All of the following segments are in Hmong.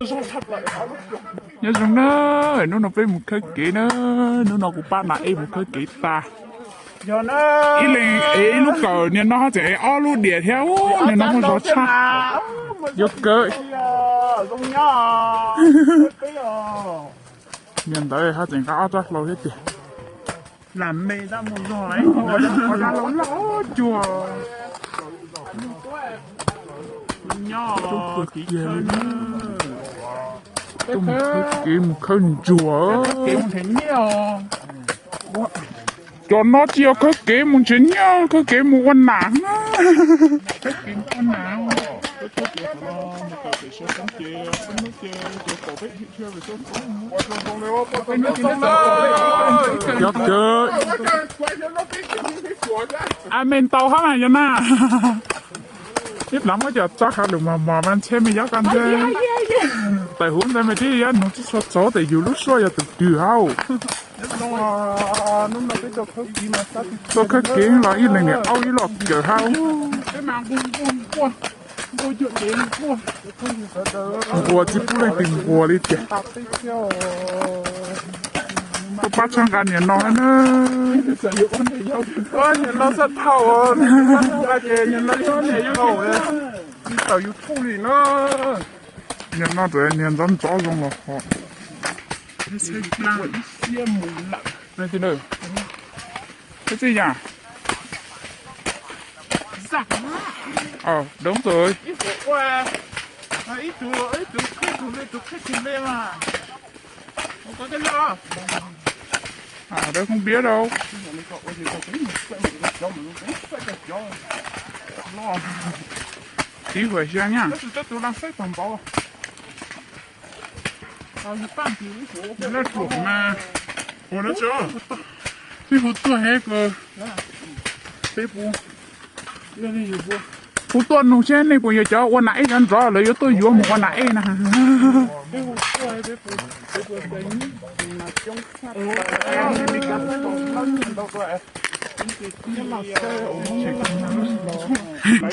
Nyob zoo na, hnub no peb mus khawb kev na, hnub no kuv pab Nas Ej mus khawb kev tas. Ib leeg ev ib lub kawm, niag no haj tseem ev ob lub diam thiab, niag no muaj zog tshaj. Yuav kawg. Niag ntawd haj tseem nqa ob rab hlau thiab tiag. Lam me tab mus zog lawm, qhov dab laug loj cuag. Nyob kiv khawb na. Tuaj mus khawb kev mus khawb ntsuag. Cov no tsis yog khawb kev mus nrhiav nyiaj, khawb kev mus ua nam. Cov kawg, a me ntau hab mas yog na. Ib plam muab cov tso ha lus mos mos mas ntshe me yob koj ntshe. Tawm huv ntawd me twb yuav nug tsis tshua txaus tias yus lub suab yog tus twg hauj. Tuaj khawb kev los ib leeg niam aub ib loj kawg hauj. Nquas tsis pub leej twg nquas li tiag. Tuaj pab tshaj nqa niam no na. Niam no xab thauj, niam no tsis tau YouTube li na. Niam no niag ntxov ntxov zoo los hos. Ib txhij yam. Đúng rồi. Ở đây không biết đâu. Tí hỏi xem nhá. Laj ruam mas, ua no tso, twb hu tuaj he ko, peb puas, hu tuaj nug seb nej puas yog cov ua nas ej nrov nrov lawv yuav tuaj yuav mus ua nas ej na.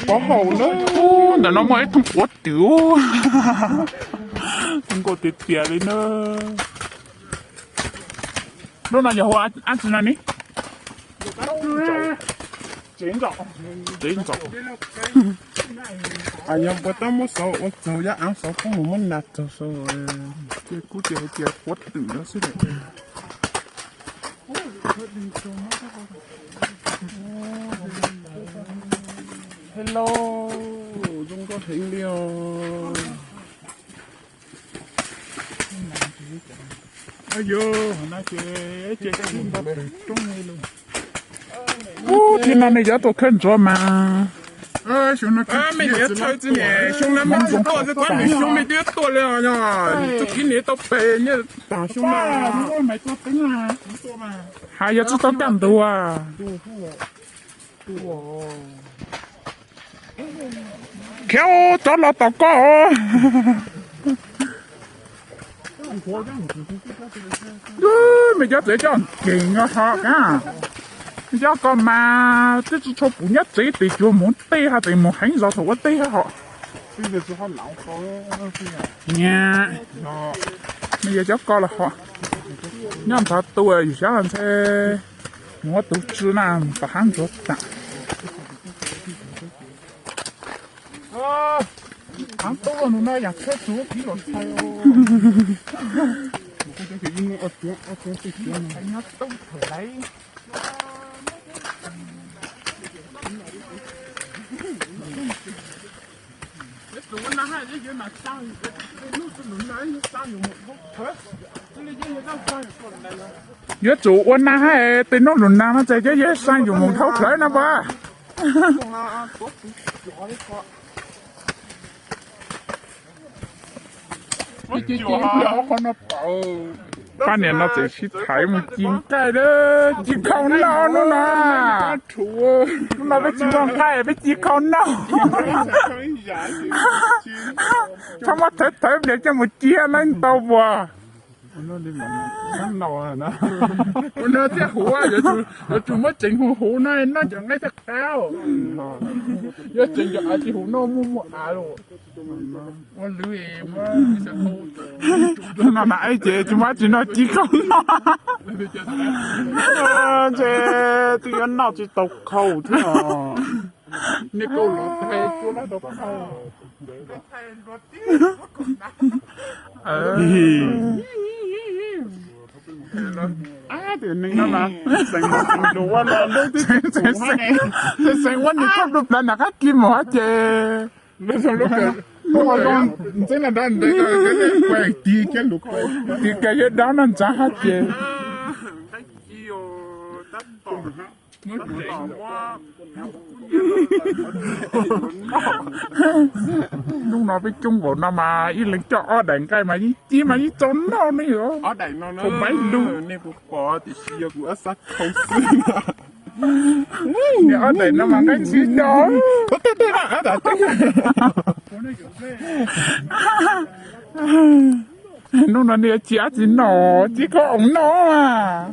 Pov haum na, ntawm no muaj ib thooj quav twm, zoo nkauj tiag tiag li na. Lub no yog hu ab tsi no ne? Tsev ntxaum. Yog npua tab muab xauv ua txaug, yog aav xauv kub mus muab nas txaug xauv. Ces kuv tias hais tias quav twm no xwb. Hello, zoo nkauj heev li os. Ub, thib no nej cov tuaj khawb ntsuag mas. Xyoo no me niam txhawj tsi ne, xyoo no me tsis tuaj, xyoo me twb tuaj li os. Txuj kiv niam tau pes nyiaj taag xyoo no. Has yog tsis tau kaj ntug. Khiav, tsov los tom koj. Me cov tsev coj nkeeg no ho ka. Me cov ko mas twb tsis tshua pum nyob tsev, tes cuag mus ua teb hab, tes mus heev zog thaum ua teb hab ho. Nia, me yog cov ko los ho. Nyob nthav tu yus xyab los ntshe mus ua tus tsw na, tom hab ntsuag tam. Haav tub los nug no yam tsheb tsuv kiv los txhais. Nyob tub thaum laiv. Yuav tsum ua nag hab, tej nub lug nag mas txawm cov yawg saib yus mus dhau plawv no puas. Pab niam no tseem sib thaiv mus ci nqaij, ci khau noj hnub no. Hnub no peb tsis muaj nqaij, peb ci khau noj. Txhob muab thawv thawv pliag coj mus ci hab, neeb tau puas. Ua no thiaj huv, yuav tsum muab tseev huv huv no noj cov nqaij thiaj qab. Yuav tseev cov av tsis huv noj muaj muaj av los. Ua lwv no na, ces tsis muaj tsis noj ci khaub no. Ces twb yuav noj tsis tau khaub thiab. Xeev ua nws khaub dub plaws nram qab kis mus hab ces ntxeeb na dab ntawd, tis kiag yuav dab no ntxav hab ces hnub no peb coob npaum no mas ib leeg coj ob daim nqaij mas yeej ci mas yeej txaus noj ne. Ob daim no, pais lug, niag ob daim no mas nqaij ntxhib do. Hnub no nws ci dab tsi noj, ci khaub oo noj.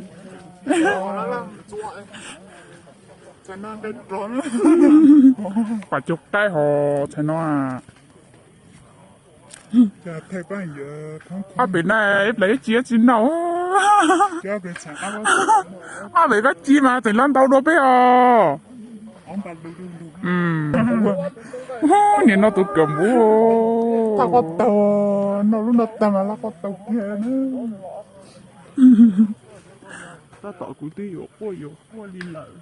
Pam cug qaib hos txhais no. Ob pem na ib plas ib ci dab tsi noj. Ob pem koj ci mas tseem loj ntau dua peb os. Niam no tus kawm npub, laj qoj taug, noj lub no tag mas laj qoj taug kiag. Tab tom kuv twb yuav quaj yuav quaj li lawm.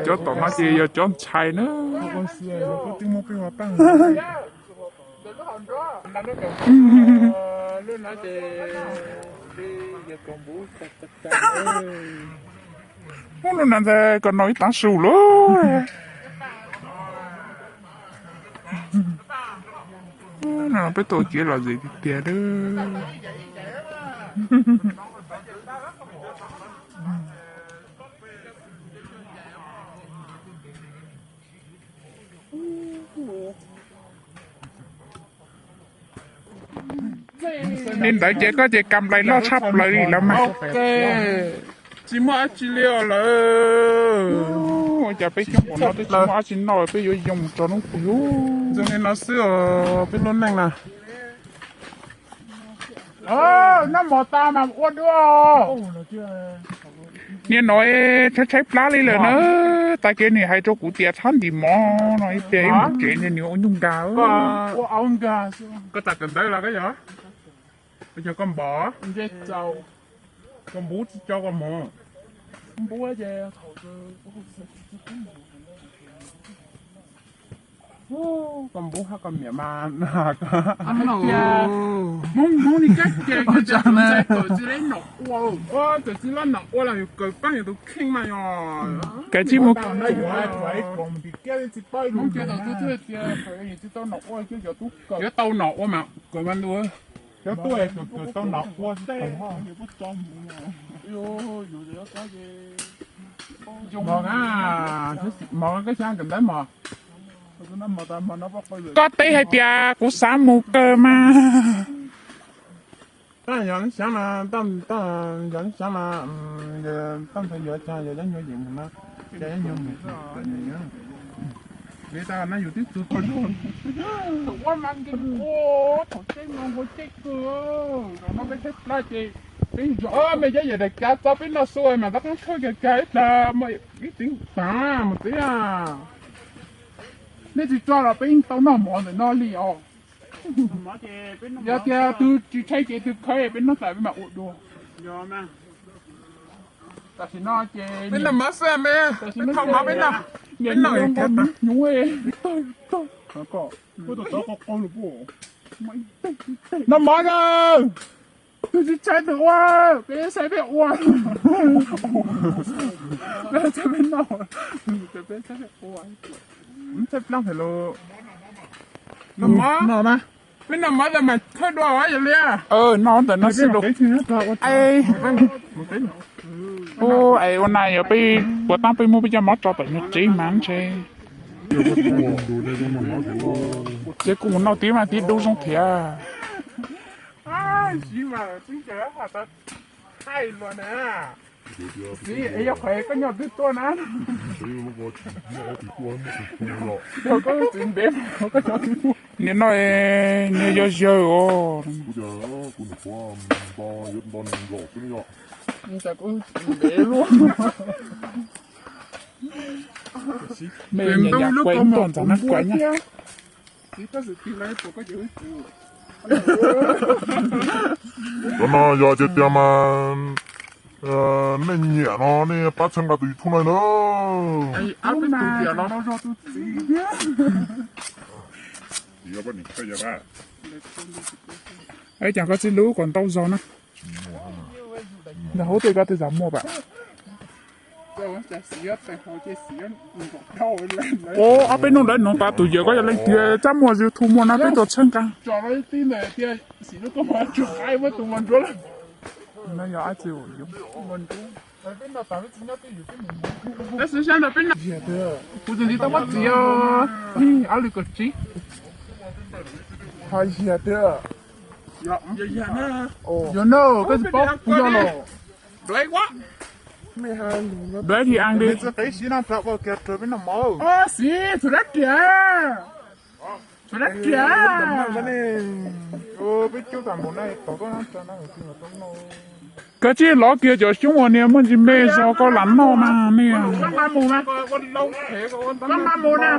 Cov tom no ces yog cov ntshai na. Hnub no ntag kom no ib taav su lawm. No peb tuaj kev lom zem tiag tiag. Li ntawd ces koj ces kam nplais loj tshaj plaws li lawm mas. Tsis muaj dab tsi li os lawm. Ua cas peb coob npaum no twb tsis muaj dab tsi noj, peb yuav yoo mus tso hnub twg? Zoo li no xwb os peb lub neej na. Noj mov tas mas ua dua. Niag no tshaib tshaib plab li lawm na. Tas kev nws hais rau kuv tias txhob ntim mov no ib pliag ib mus tsev nws ua nyuj nkag. Koj tas kawm ntawv los koj yog, yog koj npov, koj npub tsis tso koj mov. Koj npub hab koj miam mas. Hmoob, Hmoob li kab ces tsis tau nom ua, txawm tsis tau nom ua los yus kawm paab yus tus kheej mas yog. Kav tsij mus. Hmoob ces thaum twg thiaj tias tsis tau nom ua, yuav tau nom ua mas kawm mas ntu. Cov tuaj kawm tau nom ua xwb. Mog, mog koj xyab kawm ntawv mog. Koj teb hais tias kuv xav mus kawm mas. Tab yog xyab mas, yog xyab mas, tab ntawd yuav cas yog nyuag yim mus na, cas nyuag mus. Li tas no yus twb txug thaum ua mas nkees ua, thaum teb no nqua teb kawg, no peb tshaib plab ces peb zov me cov yawm daim kav txo peb noj su mas tab qoob tshuaj kag kag ib plag ib tseev tag mus txiv. Nej tsis tso los peb yeej tau noj mov ntawm no li os. Yog tias tus tsis tshaib ces tus khawb peb noj tas peb mam ua dua. Tam sim no ces peb noj mov xwb, peb noj mov, peb noj, peb noj. Noj mov na. Tus tsis tshaib tus ua, peb saib peb ua. Peb saib peb noj, peb saib peb ua. Tshaib plab lawm. Noj mov, noj mas, peb noj mov tas mas khawb dua yog li. Noj ntawm no xwb los. Ua na yog peb puas tab peb muab peb cov mov tso tom nyuag tsev mas ntshe. Ces kuv mus noj tib mas tib dub zoo thiab. Tsis mas tsis ncav has tas thaij luag na. Txiv, es yog qhov koj nyob twg tuaj na? Koj txiv ntev, koj nyob twg tuaj? Nim no niag yog zawg os. Me nyiam nyiam kuav nto ntxas na kuav nyab. Cov no yog tiag tiag mas nej nyiam no nej pab txhawb nqa tus YouTube no na. Cas koj tsis lub kom ntau zog na. Nyob hauv tej koj tej zam muaj pam. Ua ob peb hnub ntawd hnov tas tus yawg koj yog leej twg, txaj muag YouTube muaj na peb tuaj txhawb nqa. Kuv tus ntxiv tau muab txiv, ob li kaum tsib. Hais yag tiag. Yog no koj tsis paub kuv yog los. Black Hiang li. Xiv, txhua dab riam, txhua dab riam. Peb cub tas npaum na, tom koj na. Koj tsis lov kiag cov xyoob uas niag muaj ntsis me zog koj lam noj mas niag. Koj mam mus na.